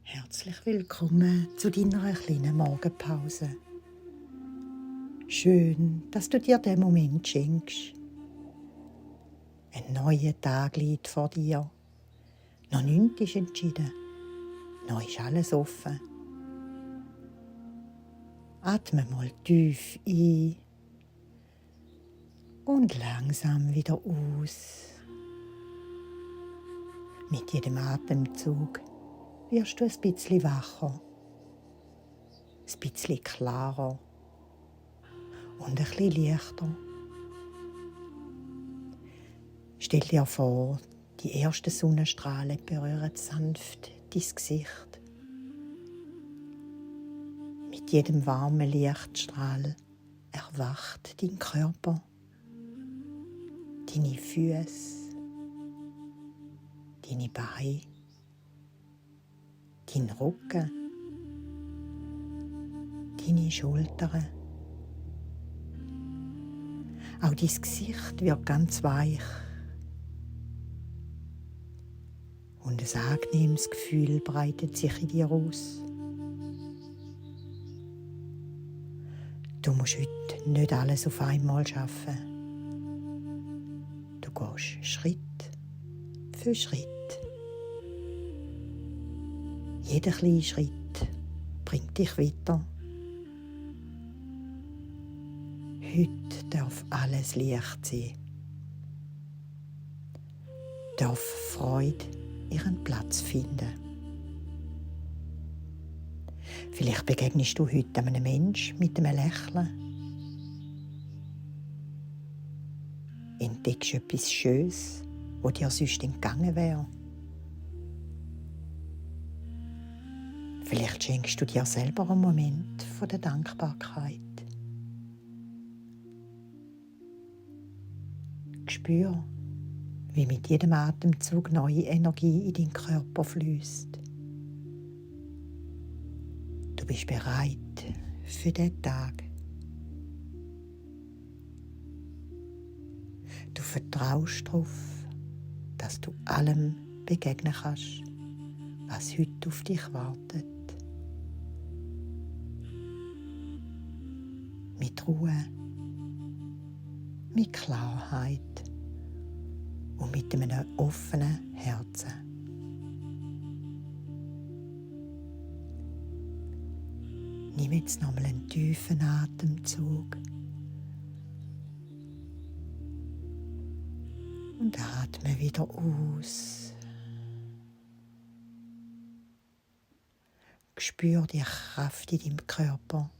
Herzlich willkommen zu deiner kleinen Morgenpause. Schön, dass du dir den Moment schenkst. Ein neuer Tag liegt vor dir. Noch nichts ist entschieden. Noch ist alles offen. Atme mal tief ein und langsam wieder aus. Mit jedem Atemzug wirst du ein bisschen wacher, ein bisschen klarer und ein bisschen leichter. Stell dir vor, die ersten Sonnenstrahlen berühren sanft dein Gesicht. Mit jedem warmen Lichtstrahl erwacht dein Körper, deine Füße, deine Beine, dein Rücken, deine Schultern. Auch dein Gesicht wird ganz weich. Und ein angenehmes Gefühl breitet sich in dir aus. Du musst heute nicht alles auf einmal schaffen. Du gehst Schritt für Schritt. Jeder kleine Schritt bringt dich weiter. Heute darf alles Licht sein. Darf Freude ihren Platz finden. Vielleicht begegnest du heute einem Menschen mit einem Lächeln. Entdeckst etwas Schönes, das dir sonst entgangen wäre. Vielleicht schenkst du dir selber einen Moment von der Dankbarkeit. Spür, wie mit jedem Atemzug neue Energie in deinen Körper fließt. Du bist bereit für den Tag. Du vertraust darauf, dass du allem begegnen kannst, was heute auf dich wartet. Mit Ruhe, mit Klarheit und mit einem offenen Herzen. Nimm jetzt nochmal einen tiefen Atemzug und atme wieder aus. Spür die Kraft in deinem Körper.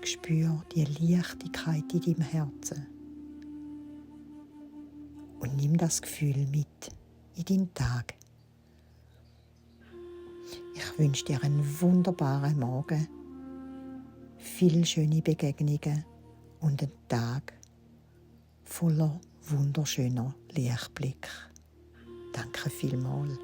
Spür die Leichtigkeit in deinem Herzen. Und nimm das Gefühl mit in deinen Tag. Ich wünsche dir einen wunderbaren Morgen, viele schöne Begegnungen und einen Tag voller wunderschöner Lichtblick. Danke vielmals.